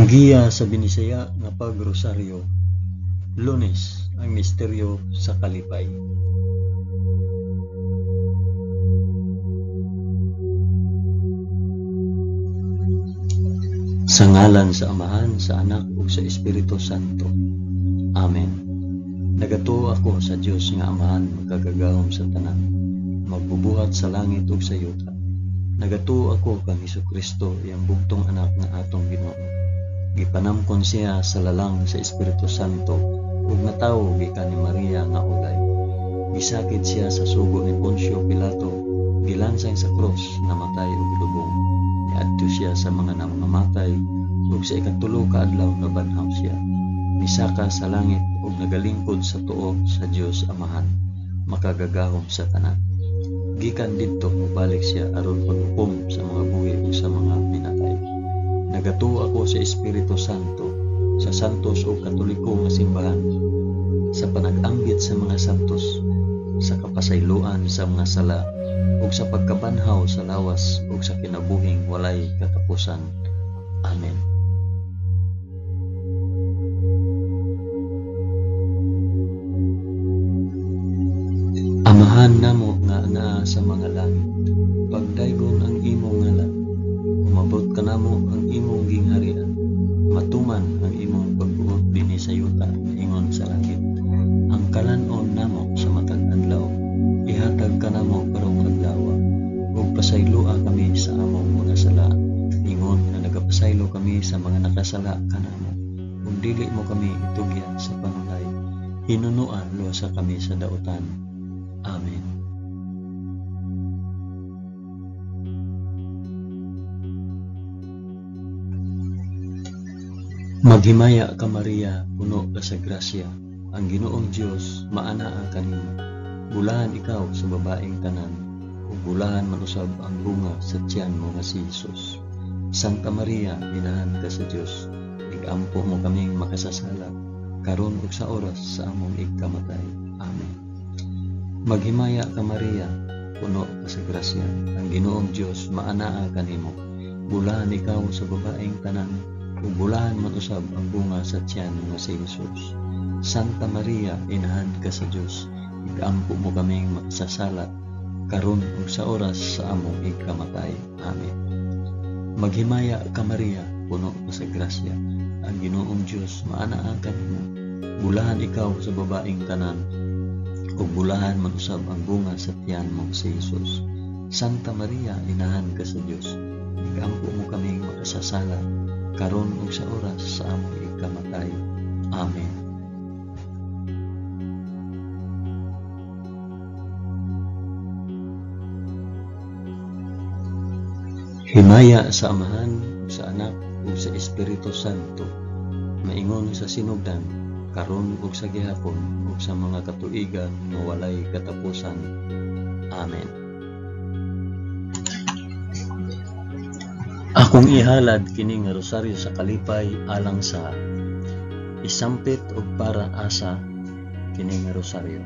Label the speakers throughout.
Speaker 1: Giya sa Binisaya nga pagrosaryo, Lunes, ang misteryo sa kalipay. Sa ngalan sa Amahan, sa Anak ug sa Espiritu Santo. Amen. Nagatuo ako sa Dios nga Amahan makagagahom sa tanan, magbubuhat sa langit ug sa yuta. Nagatuo ako kang Hesukristo, iyang bugtong anak nga atong Ginoo. Gipanamkon siya sa lalang sa Espiritu Santo ug natawo gikan ni Maria nga ulay. Gisakit siya sa sugo ni Poncio Pilato, gilansang sa krus, namatay ug gilubong. Niadto siya sa mga nangamatay ug sa ikatulo ka adlaw nabanhaw siya. Misaka sa langit ug nagalingkod sa tuo sa Dios Amahan, makagagahom sa tanan. Gikan didto mobalik siya aron paghukom sa mga buhi ug sa mga minatay. Nagatuo ako sa Espiritu Santo, sa santos ug katoliko nga simbahan, sa panag-ambit sa mga santos, sa kapasayloan sa mga sala, ug sa pagkabanhaw sa lawas ug sa kinabuhing walay katapusan. Amen. Amahan namo nga anaa sa mga langit, pagdaygon ang imong ngalan, umabot kanamo ang imong gingharian, matuman ang imong pagbuot dinhi sa yuta ingon sa langit. Ang kalan-on namo sa matag adlaw, ihatag kanamo karong adlaw, ug pasayloa kami sa among mga sala, ingon nga nagapasaylo kami sa mga nakasala kanamo, ug dili mo kami itugyan sa panulay, hinunoa luwasa kami sa dautan. Amen. Maghimaya ka Maria, puno ka sa grasya, ang Ginoong Dios maanaa kanimo. Bulahan ikaw sa babaeng tanan, ug bulahan man usab ang bunga sa tiyan mo nga si Jesus. Santa Maria, inahan ka sa Dios, igampo mo kaming makasasala, karon ug sa oras sa among igkamatay. Amen. Maghimaya ka Maria, puno ka sa grasya, ang Ginoong Dios maanaa kanimo. Bulahan ikaw sa babaeng tanan, ug bulahan man usab ang bunga sa tiyan nga si Jesus. Santa Maria, inahan ka sa Dios, igampo mo kaming makasasala, karon ug sa oras sa among igkamatay. Amen. Maghimaya ka Maria, puno ka sa grasya, ang Ginoong Dios maanaa kanimo. Bulahan ikaw sa babaeng tanan, ug bulahan man usab ang bunga sa tiyan mo si Jesus. Santa Maria, inahan ka sa Dios, igampo mo kaming makasasala, karon ug sa oras sa among igkamatay. Amen. Himaya sa Amahan, ug sa Anak, ug sa Espiritu Santo, maingon sa sinugdan, karon ug sa gihapon, ug sa mga katuigan nga walay katapusan. Amen. Akong ihalad kini nga rosaryo sa kalipay alang sa isampit og para asa kini nga rosaryo.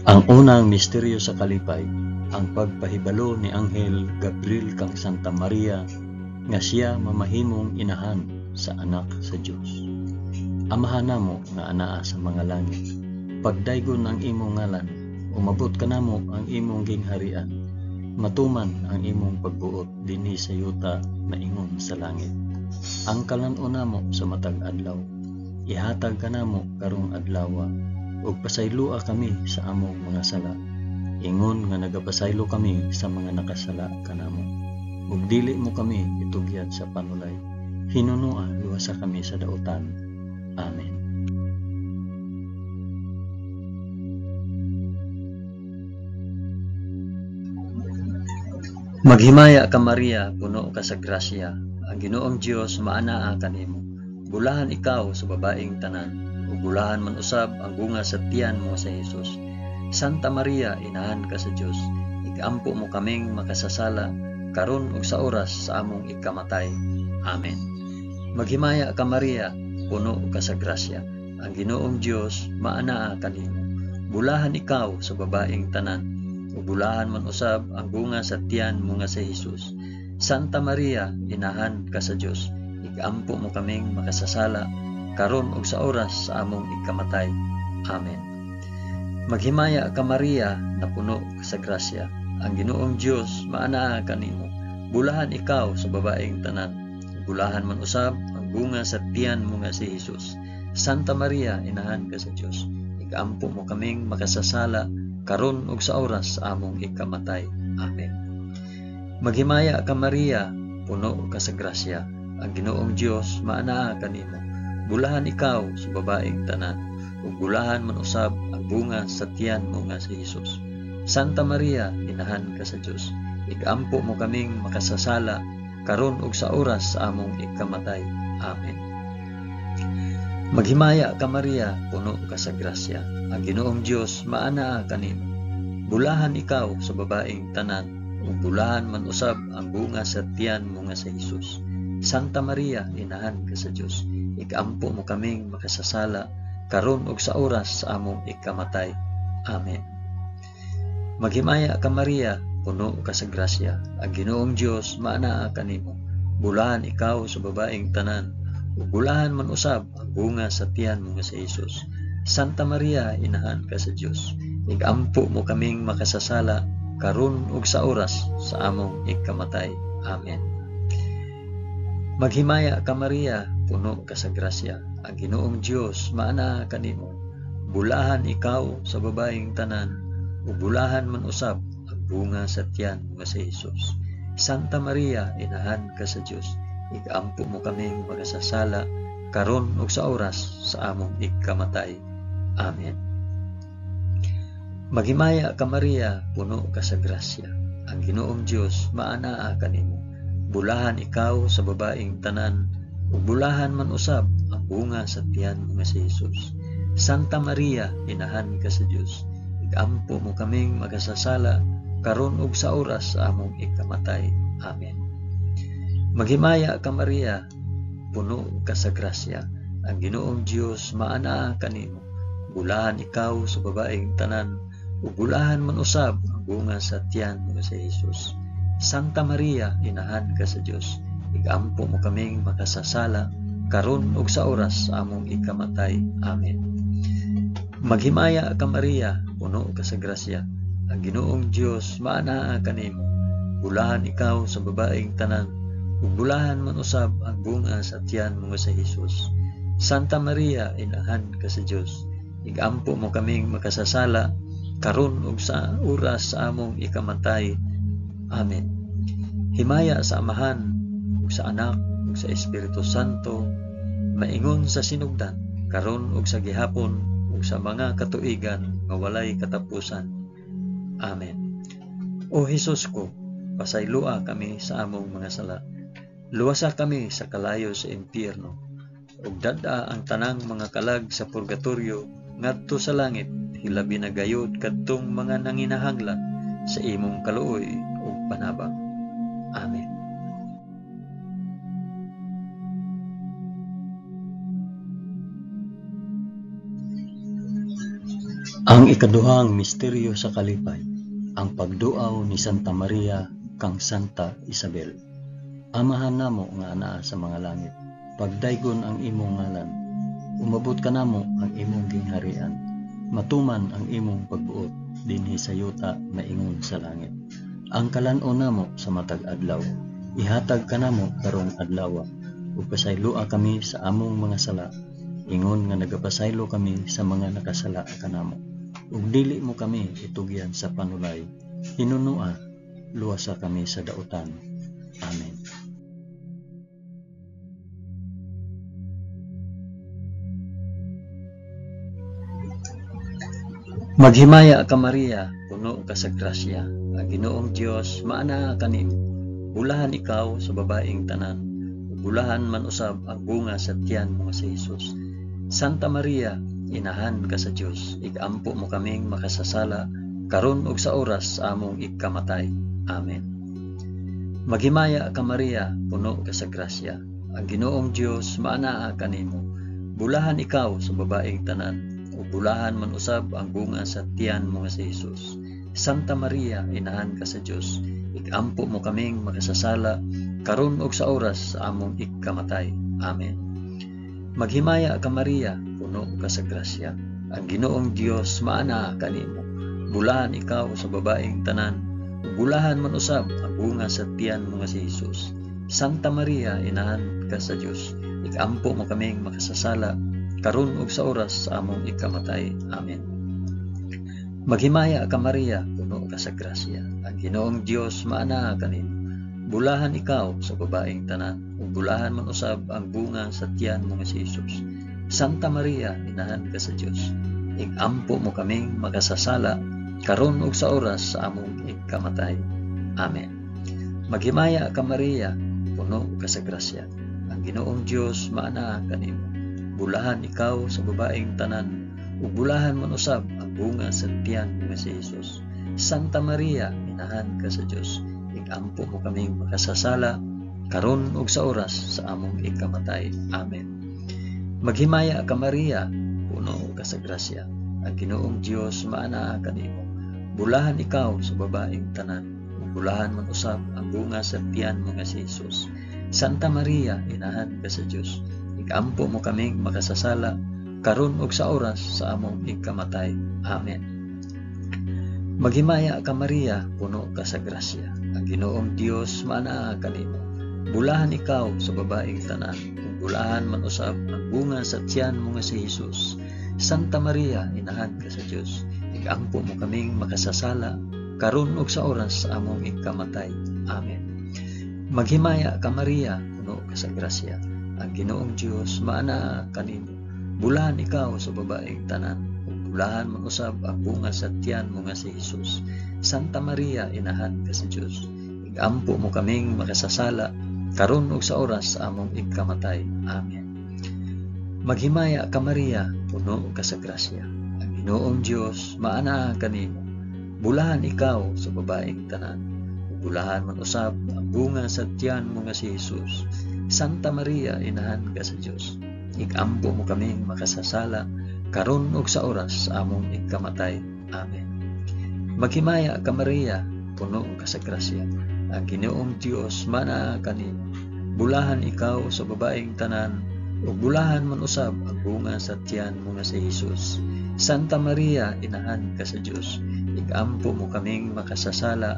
Speaker 1: Ang unang misteryo sa kalipay, ang pagpahibalo ni Anghel Gabriel kang Santa Maria nga siya mamahimong inahan sa anak sa Dios. Amahan namo nga anaa sa mga langit, pagdaygon ang imong ngalan, umabot kanamo ang imong gingharian, matuman ang imong pagbuot dinhi sa yuta maingon sa langit. Ang kalan-on namo sa matag adlaw, ihatag kanamo karong adlawa, ug pasayloa kami sa among mga sala, ingon nga nagapasaylo kami sa mga nakasala kanamo. Ug dili mo kami itugyan sa panulay, hinunoa luwasa kami sa dautan. Amen. Maghimaya ka Maria, puno ka sa grasya, ang Ginoong Dios maanaa kanimo. Bulahan ikaw sa babaeng tanan, ug bulahan man usab ang bunga sa tiyan mo sa Jesus. Santa Maria, inahan ka sa Dios, igampo mo kaming makasasala, karon ug sa oras sa among ikamatay. Amen. Maghimaya ka Maria, puno ka sa grasya, ang Ginoong Dios maanaa kanimo. Bulahan ikaw sa babaeng tanan, ug bulahan man usab ang bunga sa tiyan mo nga si Hesus. Santa Maria, inahan ka sa Dios, igampo mo kaming makasasala karon ug sa oras sa among ikamatay. Amen. Maghimaya ka Maria, napuno ka sa grasya. Ang Ginoong Dios maanaa kanimo. Bulahan ikaw sa babaeng tanan, bulahan man usab ang bunga sa tiyan mo nga si Hesus. Santa Maria, inahan ka sa Dios, igampo mo kaming makasasala karon ug sa oras sa among ikamatay. Amen. Maghimaya ka Maria, puno ka sa grasya. Ang Ginoong Dios maanaa kanimo. Bulahan ikaw sa babaeng tanan, ug bulahan man usab ang bunga sa tiyan mo nga si Hesus. Santa Maria, inahan ka sa Dios, igampo mo kaming makasasala karon ug sa oras sa among ikamatay. Amen. Maghimaya ka Maria, puno ka sa grasya. Ang Ginoong Dios maanaa kanimo. Bulahan ikaw sa babaeng tanan, ug bulahan man usab ang bunga sa tiyan mo nga si Hesus. Santa Maria, inahan ka sa Dios, ikampo mo kaming makasasala karon ug sa oras sa among ikamatay. Amen. Maghimaya ka Maria, puno ka sa grasya. Ang Ginoong Dios maanaa kanimo. Bulahan ikaw sa babaeng tanan, ug bulahan man usab ang bunga sa tiyan mo nga si Hesus. Santa Maria, inahan ka sa Dios, igampo mo kaming makasasala karon ug sa oras sa among ikamatay. Amen. Maghimaya ka Maria, puno ka sa grasya. Ang Ginoong Dios maanaa kanimo. Bulahan ikaw sa babaeng tanan, ug bulahan man usab ang bunga sa tiyan mo nga si Hesus. Santa Maria, inahan ka sa Dios, igampo mo kaming makasasala karon ug sa oras sa among ikamatay. Amen. Maghimaya ka Maria, puno ka sa grasya. Ang Ginoong Dios maanaa kanimo. Bulahan ikaw sa babaeng tanan, ug bulahan man usab ang bunga sa tiyan mo nga si Hesus. Santa Maria, inahan ka sa Dios, igampo mo kaming makasasala karon ug sa oras sa among ikamatay. Amen. Maghimaya ka Maria, puno ka sa grasya. Ang Ginoong Dios maanaa kanimo. Bulahan ikaw sa babaeng tanan, ug bulahan man usab ang bunga sa tiyan mo nga si Hesus. Santa Maria, inahan ka sa Dios, igampo mo kaming makasasala karon ug sa oras sa among ikamatay. Amen. Maghimaya ka Maria, puno ka sa grasya. Ang Ginoong Dios maanaa kanimo. Bulahan ikaw sa babaeng tanan, ug bulahan man usab ang bunga sa tiyan mo nga si Hesus. Santa Maria, inahan ka sa Dios, igampo mo kaming makasasala karon ug sa oras sa among ikamatay. Amen. Himaya sa Amahan ug sa Anak ug sa Espiritu Santo, maingon sa sinugdan, karon ug sa gihapon ug sa mga katuigan nga walay katapusan. Amen. O Hesus ko, pasayloa kami sa among mga sala. Luwasa kami sa kalayo sa impyerno, ug dad-a ang tanang mga kalag sa purgatorio ngadto sa langit, hilabi na gayud kadtong mga nanginahanglan sa imong kaluoy ug panabang. Amen. Ang ikaduhang misteryo sa kalipay, ang pagduaw ni Santa Maria kang Santa Isabel. Amahan namo nga anaa sa mga langit, pagdaygon ang imong ngalan, umabot kanamo ang imong gingharian, matuman ang imong pagbuot dinhi sa yuta maingon sa langit. Ang kalan-on namo sa matag adlaw, ihatag kanamo karong adlawa, ug pasayloa kami sa among mga sala, ingon nga nagapasaylo kami sa mga nakasala kanamo. Ug dili mo kami itugyan sa panulay, hinunua, luwasa kami sa dautan. Amen. Maghimaya ka Maria, puno ka sa grasya. Ang Ginoong Dios maanaa kanimo. Bulahan ikaw sa babaeng tanan, ug bulahan man usab ang bunga sa tiyan mo nga si Hesus. Santa Maria, inahan ka sa Dios, igampo mo kaming makasasala karon ug sa oras sa among ikamatay. Amen. Maghimaya ka Maria, puno ka sa grasya. Ang Ginoong Dios maanaa kanimo. Bulahan ikaw sa babaeng tanan, ug bulahan man usab ang bunga sa tiyan mo nga si Hesus. Santa Maria, inahan ka sa Dios, ikampo mo kaming makasasala karon ug sa oras sa among ikamatay. Amen. Maghimaya ka Maria, puno ka sa grasya. Ang Ginoong Dios maanaa kanimo. Bulahan ikaw sa babaeng tanan, ug bulahan man usab ang bunga sa tiyan mo nga si Hesus. Santa Maria, inahan ka sa Dios, ikampo mo kaming makasasala karon ug sa oras sa among ikamatay. Amen. Maghimaya ka Maria, puno ka sa grasya. Ang Ginoong Dios maanaa kanimo. Bulahan ikaw sa babaeng tanan, ug bulahan man usab ang bunga sa tiyan mo nga si Hesus. Santa Maria, inahan ka sa Dios, ikampo mo kaming makasasala karon ug sa oras sa among ikamatay. Amen. Maghimaya ka Maria, puno ka sa grasya. Ang Ginoong Dios maanaa kanimo. Bulahan ikaw sa babaeng tanan, ug bulahan man usab ang bunga sa tiyan mo nga si Hesus. Santa Maria, inahan ka sa Dios, ikampo mo kaming makasasala karon ug sa oras sa among ikamatay. Amen. Maghimaya ka Maria, puno ka sa grasya. Ang Ginoong Dios maanaa kanimo. Bulahan ikaw sa babaeng tanan, ug bulahan man usab ang bunga sa tiyan mo nga si Hesus. Santa Maria, inahan ka sa Dios, ikampo mo kaming makasasala karon ug sa oras sa among ikamatay. Amen. Maghimaya ka Maria, puno ka sa grasya. Ang Ginoong Dios maanaa kanimo. Bulahan ikaw sa babaeng tanan, ug bulahan man usab ang bunga sa tiyan mo nga si Hesus. Santa Maria, inahan ka sa Dios, ikampo mo kaming makasasala karon ug sa oras sa among ikamatay. Amen. Maghimaya ka Maria, puno ka sa grasya. Ang Ginoong Dios maanaa kanimo. Bulahan ikaw sa babaeng tanan, ug bulahan man usab ang bunga sa tiyan mo nga si Hesus. Santa Maria, inahan ka sa Dios, ikampo mo kaming makasasala karon ug sa oras sa among ikamatay. Amen. Maghimaya ka Maria, puno ka sa grasya. Ang Ginoong Dios maanaa kanimo. Bulahan ikaw sa babaeng tanan, ug bulahan man usab ang bunga sa tiyan mo nga si Hesus. Santa Maria, inahan ka sa Dios, ikampo mo kaming makasasala karon ug sa oras sa among ikamatay. Amen. Maghimaya ka Maria, puno ka sa grasya. Ang Ginoong Dios maanaa kanimo. Bulahan ikaw sa babaeng tanan, ug bulahan man usab ang bunga sa tiyan mo nga si Hesus. Santa Maria, inahan ka sa Dios, ikampo mo kaming makasasala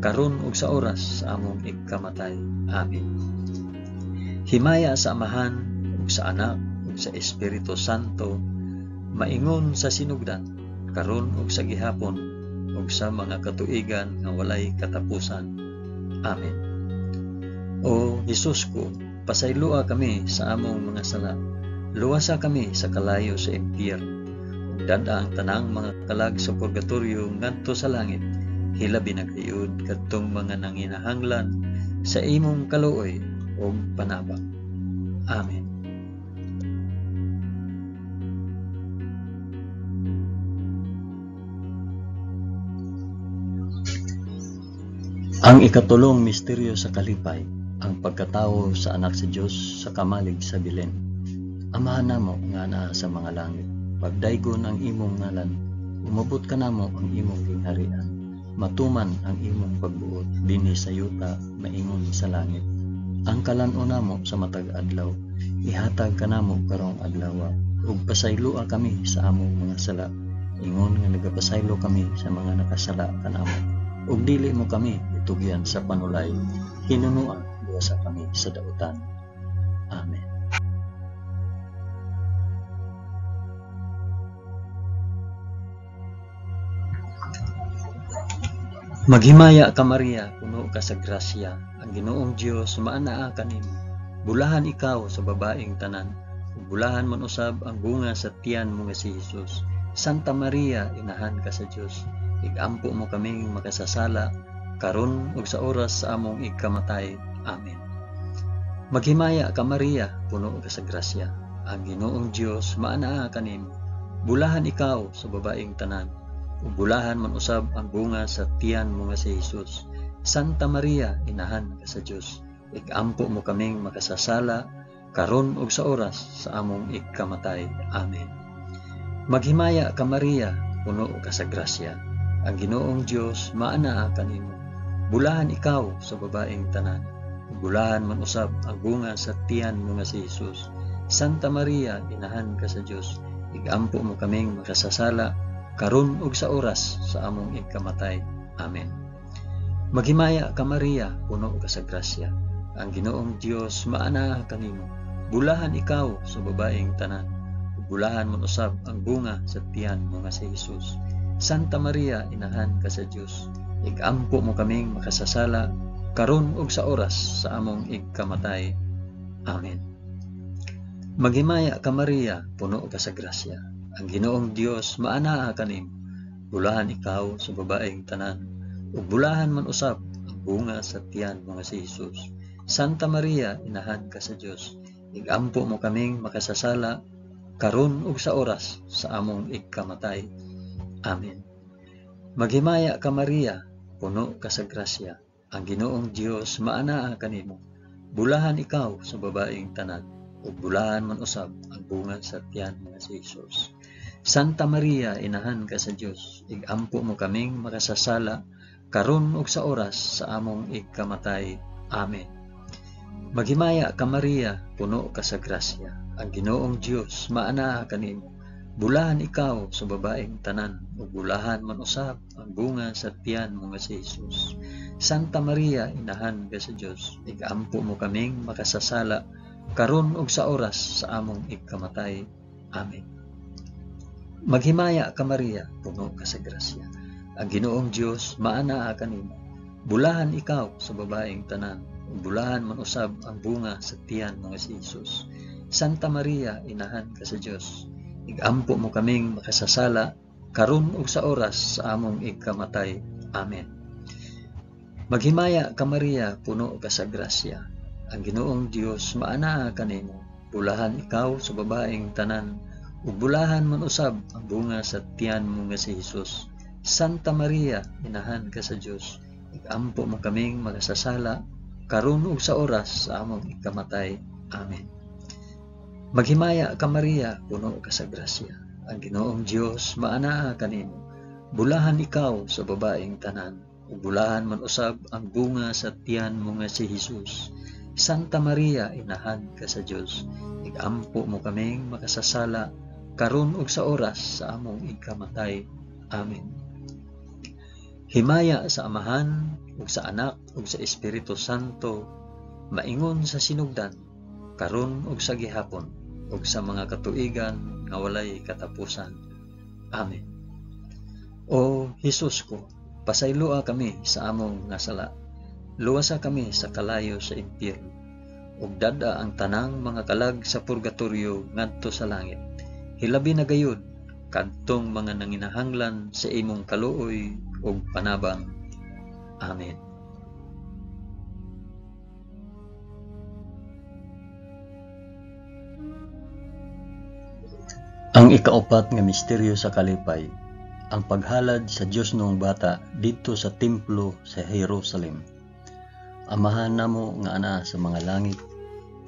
Speaker 1: karon ug sa oras sa among ikamatay. Amen. Himaya sa Amahan ug sa Anak ug sa Espiritu Santo, maingon sa sinugdan, karon ug sa gihapon, ug sa mga katuigan nga walay katapusan. Amen. O Hesus ko, pasayloa kami sa among mga sala. Luwasa kami sa kalayo sa impyerno. Ug dad-a ang tanang mga kalag sa purgatorio ngadto sa langit. Hilabi na gayud kadtong mga nanginahanglan sa imong kaluoy ug panabang. Amen. Ang ikatulong misteryo sa kalipay, ang pagkatawo sa anak sa Dios sa kamalig sa Belen. Amahan namo nga naa sa mga langit, pagdaygon ang imong ngalan, umabot kanamo ang imong gingharian, matuman ang imong pagbuot dinhi sa yuta maingon sa langit. Ang kalan-on namo sa matag adlaw, ihatag kanamo karong adlaw, ug pasayloa kami sa among mga sala, ingon nga nagapasaylo kami sa mga nakasala kanamo. Ug dili mo kami itugyan sa panulay, hinunoa luwasa kami sa dautan. Amen. Maghimaya ka Maria, puno ka sa grasya, ang Ginoong Dios maanaa kanimo. Bulahan ikaw sa babaeng tanan, ug bulahan man usab ang bunga sa tiyan mo nga si Hesus. Santa Maria, inahan ka sa Dios, igampo mo kaming makasasala karon ug sa oras sa among ikamatay. Amen. Maghimaya ka Maria, puno ka sa grasya, ang Ginoong Dios maanaa kanimo. Bulahan ikaw sa babaeng tanan, ug bulahan man usab ang bunga sa tiyan mo nga si Hesus. Santa Maria, inahan ka sa Dios, igampo mo kaming makasasala karon ug sa oras sa among ikamatay. Amen. Maghimaya ka Maria, puno ka sa grasya. Ang Ginoong Dios maanaa kanimo. Bulahan ikaw sa babaeng tanan. Bulahan man usab ang bunga sa tiyan mo nga si Jesus. Santa Maria, inahan ka sa Dios, igampo mo kaming makasasala karon ug sa oras sa among ikamatay. Amen. Maghimaya ka Maria, puno ka sa grasya. Ang Ginoong Dios maanaa kanimo. Bulahan ikaw sa babaeng tanan. Bulahan man usab ang bunga sa tiyan mo nga si Jesus. Santa Maria, inahan ka sa Dios, igampo mo kaming makasasala karon ug sa oras sa among igkamatay. Amen. Maghimaya ka Maria, puno ka sa grasya. Ang Ginoong Dios maanaa kanimo. Bulahan ikaw sa babaeng tanan, ug bulahan man usab ang bunga sa tiyan mo nga si Jesus. Santa Maria, inahan ka sa Dios, igampo mo kaming makasasala karon ug sa oras sa among igkamatay. Amen. Maghimaya ka Maria, puno ka sa grasya. Ang Ginoong Dios maanaa kanimo. Bulahan ikaw sa babaeng tanan, ug bulahan man usab ang bunga sa tiyan mo nga si Jesus. Santa Maria, inahan ka sa Dios, igampo mo kaming makasasala karon ug sa oras sa among igkamatay. Amen. Maghimaya ka Maria, puno ka sa grasya. Ang Ginoong Dios maanaa kanimo. Bulahan ikaw sa babaeng tanan, ug bulahan man usab ang bunga sa tiyan mo nga si Jesus. Santa Maria, inahan ka sa Dios, igampo mo kaming makasasala karon ug sa oras sa among igkamatay. Amen. Maghimaya ka Maria, puno ka sa grasya. Ang Ginoong Dios maanaa kanimo. Bulahan ikaw sa babaeng tanan, ug bulahan man usab ang bunga sa tiyan mo nga si Jesus. Santa Maria, inahan ka sa Dios, igampo mo kaming makasasala karon ug sa oras sa among igkamatay. Amen. Maghimaya ka Maria, puno ka sa grasya. Ang Ginoong Dios maanaa kanimo. Bulahan ikaw sa babaeng tanan, ug bulahan man usab ang bunga sa tiyan mo nga si Jesus. Santa Maria, inahan ka sa Dios, igampo mo kaming makasasala karon ug sa oras sa among ikamatay. Amen. Maghimaya ka Maria, puno ka sa grasya. Ang Ginoong Dios maanaa kanimo. Bulahan ikaw sa babaeng tanan, ug bulahan man usab ang bunga sa tiyan mo nga si Jesus. Santa Maria, inahan ka sa Dios, igampo mo kaming makasasala karon ug sa oras sa among ikamatay. Amen. Himaya sa Amahan ug sa Anak ug sa Espiritu Santo, maingon sa sinugdan, karon ug sa gihapon, ug sa mga katuigan nga walay katapusan. Amen. O Hesus ko, pasayloa kami sa among nga sala. Luwasa kami sa kalayo sa impyerno, ug dad-a ang tanang mga kalag sa purgatorio ngadto sa langit. Hilabi na gayud kadtong mga nanginahanglan sa imong kaluoy ug panabang. Amen. Ang ikaupat nga misteryo sa kalipay, ang paghalad sa Dios noong bata didto sa templo sa Jerusalem. Amahan namo nga anaa sa mga langit,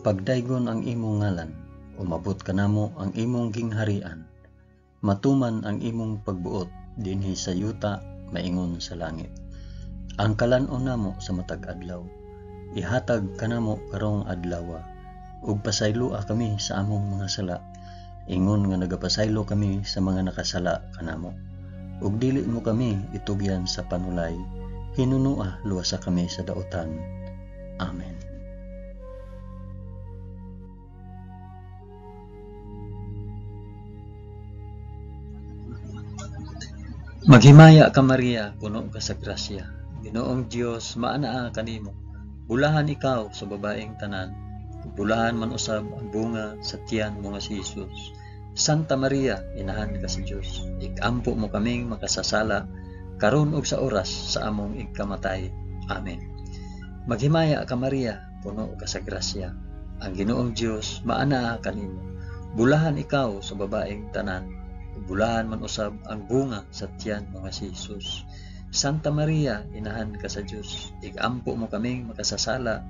Speaker 1: pagdaygon ang imong ngalan, umabot kanamo ang imong gingharian. Matuman ang imong pagbuot dinhi sa yuta maingon sa langit. Ang kalan-on namo sa matag adlaw, ihatag kanamo karong adlawa, ug pasayloa kami sa among mga sala, ingon nga nagapasaylo kami sa mga nakasala kanamo. Ug dili mo kami itugyan sa panulay, hinunua luwasa kami sa dautan. Amen. Maghimaya ka Maria, puno ka sa grasya. Ginoong Dios maanaa kanimo. Bulahan ikaw sa babaeng tanan, bulahan man usab ang bunga sa tiyan mo nga si Jesus. Santa Maria, inahan ka sa Dios, ikampo mo kaming makasasala karon ug sa oras sa among igkamatay. Amen. Maghimaya ka Maria, puno ka sa grasya. Ang Ginoong Dios maanaa kanimo. Bulahan ikaw sa babaeng tanan, bulahan man usab ang bunga sa tiyan mo nga si Jesus. Santa Maria, inahan ka sa Dios, igampo mo kaming makasasala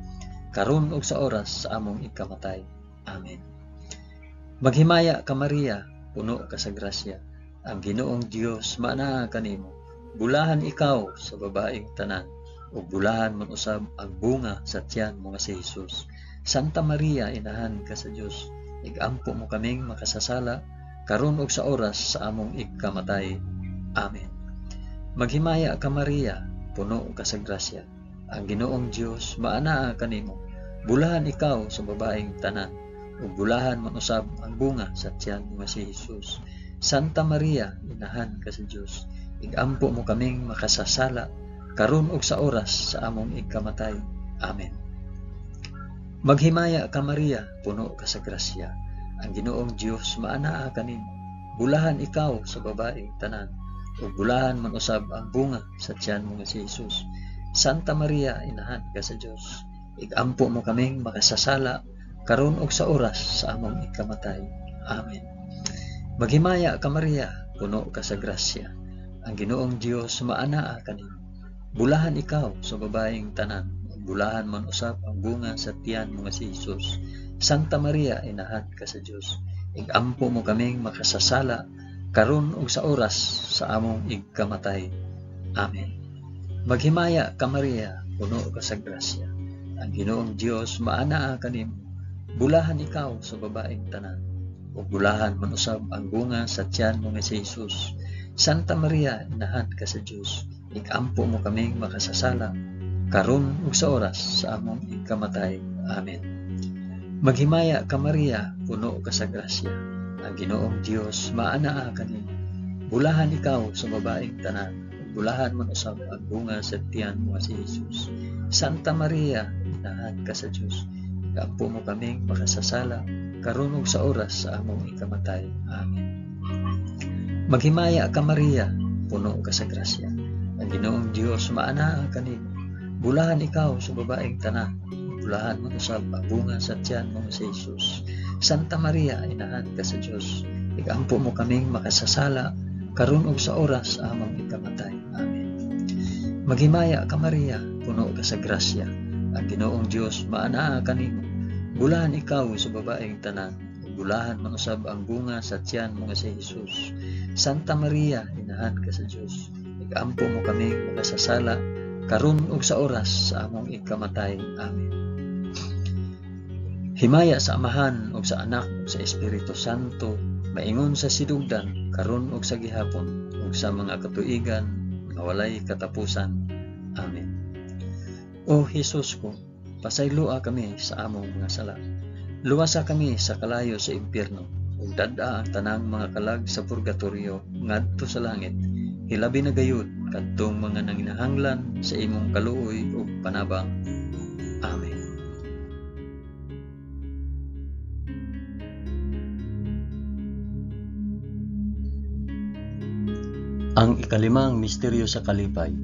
Speaker 1: karon ug sa oras sa among ikamatay. Amen. Maghimaya ka Maria, puno ka sa grasya. Ang Ginoong Dios maanaa kanimo. Bulahan ikaw sa babaeng tanan, ug bulahan man usab ang bunga sa tiyan mo nga si Jesus. Santa Maria, inahan ka sa Dios, igampo mo kaming makasasala karon ug sa oras sa among igkamatay. Amen. Maghimaya ka Maria, puno ka sa grasya. Ang Ginoong Dios maanaa kanimo. Bulahan ikaw sa babaeng tanan, ug bulahan man usab ang bunga sa tiyan mo nga si Jesus. Santa Maria, inahan ka sa Dios, igampo mo kaming makasasala karon ug sa oras sa among igkamatay. Amen. Maghimaya ka Maria, puno ka sa grasya. Ang Ginoong Dios maanaa kanimo. Bulahan ikaw sa babaeng tanan, ug bulahan man usab ang bunga sa tiyan mo nga si Jesus. Santa Maria, inahan ka sa Dios, igampo mo kaming makasasala karon ug sa oras sa among ikamatay. Amen. Maghimaya ka Maria, puno ka sa grasya. Ang Ginoong Dios maanaa kanimo. Bulahan ikaw sa babaeng tanan, ug bulahan man usab ang bunga sa tiyan mo nga si Jesus. Santa Maria, inahan ka sa Dios, igampo mo kaming makasasala karon ug sa oras sa among igkamatay. Amen. Maghimaya ka Maria, puno ka sa grasya. Ang Ginoong Dios maanaa kanimo. Bulahan ikaw sa babaeng tanan, ug bulahan man usab ang bunga sa tiyan mo nga si Jesus. Santa Maria, inahan ka sa Dios, igampo mo kaming makasasala karon ug sa oras sa among igkamatay. Amen. Maghimaya ka Maria, puno ka sa grasya. Ang Ginoong Dios maanaa kanimo. Bulahan ikaw sa babaeng tanan, ug bulahan man usab ang bunga sa tiyan mo nga si Jesus. Santa Maria, inahan ka sa Dios, igampo mo kaming makasasala karon ug sa oras sa among ikamatay. Amen. Maghimaya ka Maria, puno ka sa grasya. Ang Ginoong Dios maanaa kanimo. Bulahan ikaw sa babaeng tanan, bulahan man usab ang bunga sa tiyan mo nga si Jesus. Santa Maria, inahan ka sa Dios, igampo mo kaming makasasala karon ug sa oras sa among ikamatay. Amen. Maghimaya ka Maria, puno ka sa grasya. Ang Ginoong Dios maanaa kanimo. Bulahan ikaw sa babaeng tanan, ug bulahan man usab ang bunga sa tiyan mo nga si Jesus. Santa Maria, inahan ka sa Dios, igampo mo kaming makasasala karon ug sa oras sa among ikamatay. Amen. Himaya sa Amahan ug sa Anak ug sa Espiritu Santo, maingon sa sinugdan, karon ug sa gihapon, ug sa mga katuigan nga walay katapusan. Amen. O Hesus ko, pasayloa kami sa among mga sala. Luwasa kami sa kalayo sa impierno, ug dad-a ang tanang mga kalag sa purgatorio ngadto sa langit. Hilabi na gayud kadtong mga nanginahanglan sa imong kaluoy ug panabang. Amen. Ang ikalimang misteryo sa kalipay,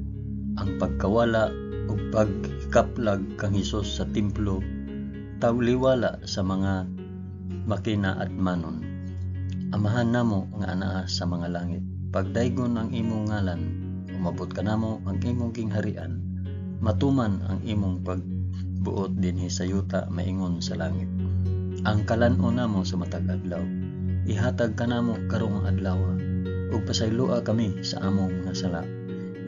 Speaker 1: ang pagkawala ug paghikaplag kang Hesus sa templo, tawliwala sa mga makinaadmanon. Amahan namo nga anaa sa mga langit, pagdaygon ang imong ngalan, umabot kanamo ang imong gingharian, matuman ang imong pagbuot dinhi sa yuta maingon sa langit. Ang kalan-on namo sa matag adlaw, ihatag kanamo karong adlaw, ug pasayloa kami sa among mga sala,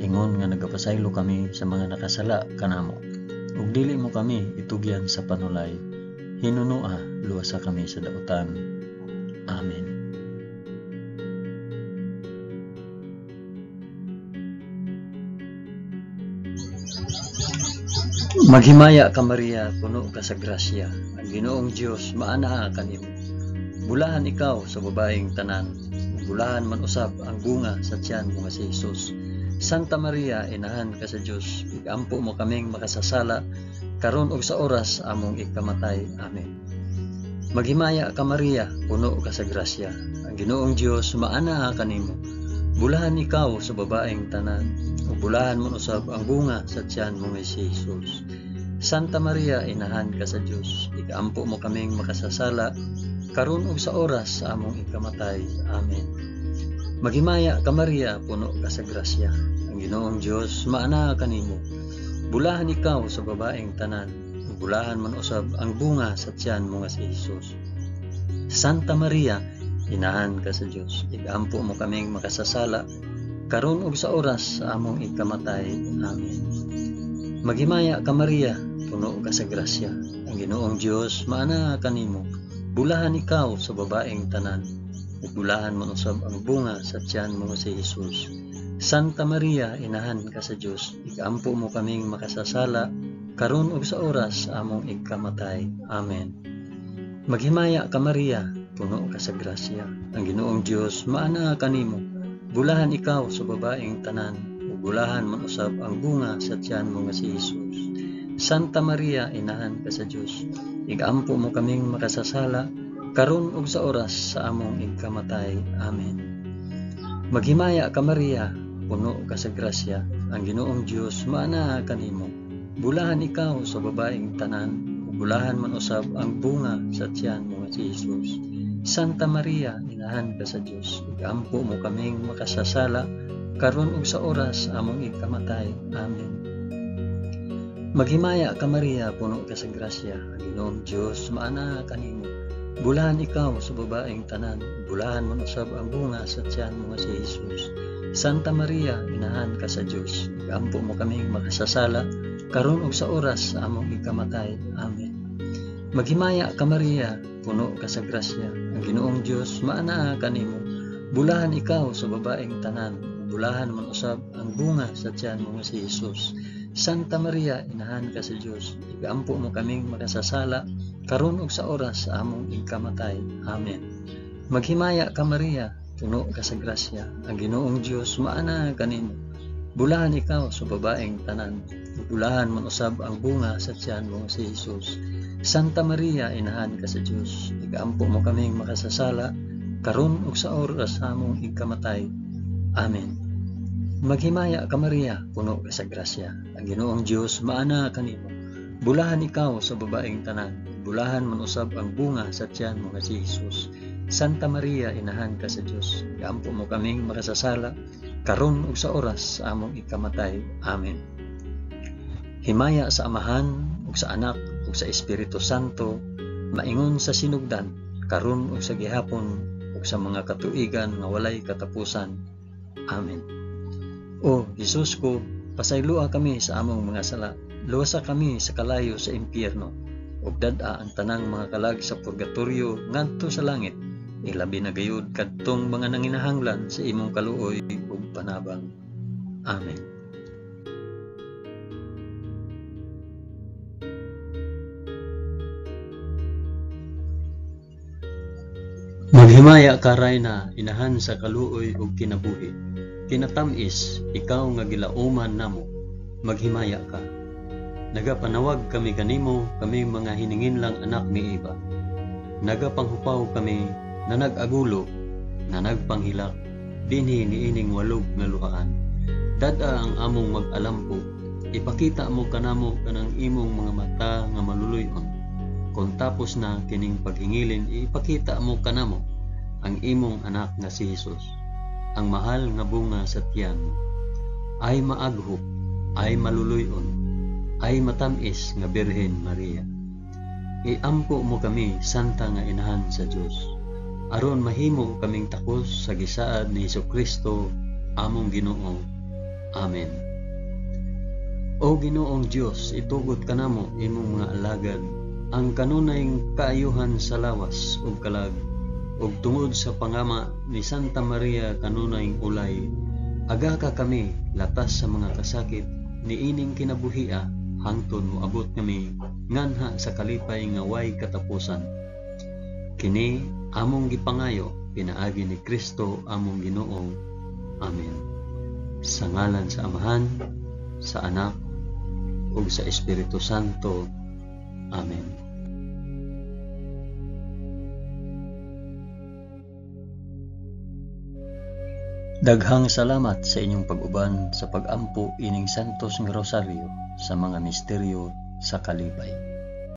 Speaker 1: ingon nga nagapasaylo kami sa mga nakasala kanamo. Ug dili mo kami itugyan sa panulay, hinunoa luwasa kami sa dautan. Amen. Maghimaya ka Maria, puno ka sa grasya. Ang Ginoong Dios maanaa kanimo. Bulahan ikaw sa babaeng tanan, bulahan man usab ang bunga sa tiyan mo nga si Jesus. Santa Maria, inahan ka sa Dios, igampo mo kaming makasasala karon ug sa oras among ikamatay. Amen. Maghimaya ka Maria, puno ka sa grasya. Ang Ginoong Dios maanaa kanimo. Bulahan ikaw sa babaeng tanan, ug bulahan man usab ang bunga sa tiyan mo nga si Jesus. Santa Maria, inahan ka sa Dios, igampo mo kaming makasasala karon ug sa oras sa among ikamatay. Amen. Maghimaya ka Maria, puno ka sa grasya. Ang Ginoong Dios maanaa kanimo. Bulahan ikaw sa babaeng tanan, ug bulahan man usab ang bunga sa tiyan mo nga si Jesus. Santa Maria, inahan ka sa Dios, igampo mo kaming makasasala, karon ug sa oras sa among ikamatay. Amen. Maghimaya ka Maria, puno ka sa grasya, ang Ginoong Dios maana kanimo. Bulahan ikaw sa babaeng tanan, ug bulahan man usab ang bunga sa tiyan mo si Jesus. Santa Maria, inahan ka sa Dios, igampo mo kaming makasasala, karon ug sa oras sa among ikamatay. Amen. Maghimaya ka Maria, puno ka sa grasya, ang Ginoong Dios maana kanimo. Bulahan ikaw sa babaeng tanan, ug bulahan man usab ang bunga sa tiyan mo nga si Jesus. Santa Maria, inahan ka sa Dios, igampo mo kaming makasasala, karon ug sa oras sa among ikamatay. Amen. Maghimaya ka Maria, puno ka sa grasya, ang Ginoong Dios maana kanimo. Bulahan ikaw sa babaeng tanan, ug bulahan man usab ang bunga sa tiyan mo nga si Jesus. Santa Maria, inahan ka sa Dios, igampo mo kaming makasasala, karon ug sa oras among ikamatay. Amen. Maghimaya ka Maria, puno ka sa grasya, ang Ginoong Dios maana kanimo. Bulahan ikaw sa babaeng tanan, bulahan man usab ang bunga sa tiyan mo nga si Jesus. Santa Maria, inahan ka sa Dios, igampo mo kaming makasasala, karon ug sa oras sa among ikamatay. Amen. Maghimaya ka Maria, puno ka sa grasya, ang Ginoong Dios maana kanimo. Bulahan ikaw sa babaeng tanan, bulahan man usab ang bunga sa tiyan mo nga si Jesus. Santa Maria, inahan ka sa Dios, igampo mo kaming makasasala, karon ug sa oras sa among ikamatay. Amen. Maghimaya ka Maria, puno ka sa grasya, ang Ginoong Dios maana kanimo. Bulahan ikaw sa babaeng tanan, bulahan man usab ang bunga sa tiyan mo si Jesus. Santa Maria, inahan ka sa Dios, igampo mo kaming makasasala, karon ug sa oras sa among ikamatay. Amen. Maghimaya ka Maria, puno ka sa grasya, ang Ginoong Dios maana kanimo. Bulahan ikaw sa babaeng tanan, bulahan man usab ang bunga sa tiyan mo nga si Jesus. Santa Maria, inahan ka sa Dios, igampo mo kaming makasasala, karon ug sa oras sa among ikamatay. Amen. Himaya sa Amahan ug sa Anak ug sa Espiritu Santo, maingon sa sinugdan, karon ug sa gihapon ug sa mga katuigan nga walay katapusan. Amen. O Jesus ko, pasayloa kami sa among mga sala, luwasa kami sa kalayo sa impyerno, ug dad-a ang tanang mga kalag sa purgatorio ngadto sa langit, ilabi na gayud kadtong mga nanginahanglan sa imong kaluoy ug panabang. Amen. Maghimaya ka Rayna, inahan sa kaluoy ug kinabuhi. Kinatamis, ikaw nga gilauman namo, maghimaya ka. Nagapanawag kami kanimo, kami mga hininginlang anak ni Eva. Nagapanghupaw kami na nag-agulo, na nagpanghilak, dinhi niining walog nga luhaan. Dad-a ang among mag-alampo, ipakita mo kanamo kanang imong mga mata nga maluluy-on. Kung tapos na kining paghingilin, ipakita mo kanamo ang imong anak nga si Jesus, ang mahal nga bunga sa tiyan mo. Ay maaghop, ay maluluy-on, ay matamis nga Birhen Maria. Iampo mo kami, Santa nga Inahan sa Dios, aron mahimo kaming takos sa gisaad ni Hesukristo among Ginoo. Amen. O Ginoong Dios, itugot kanamo imong mga alagad ang kanunay kaayuhan sa lawas ug kalag, ug tungod sa pangama ni Santa Maria kanunay ulay, aga ka kami latas sa mga kasakit niining kinabuhia hangtod moabot kami nganha sa kalipay nga way katapusan. Kini among gipangayo pinaagi ni Kristo among Ginoo. Amen. Sa ngalan sa Amahan, sa Anak, ug sa Espiritu Santo. Amen. Daghang salamat sa inyong pag-uban sa pag-ampo ining Santos nga Rosaryo sa mga misteryo sa kalipay.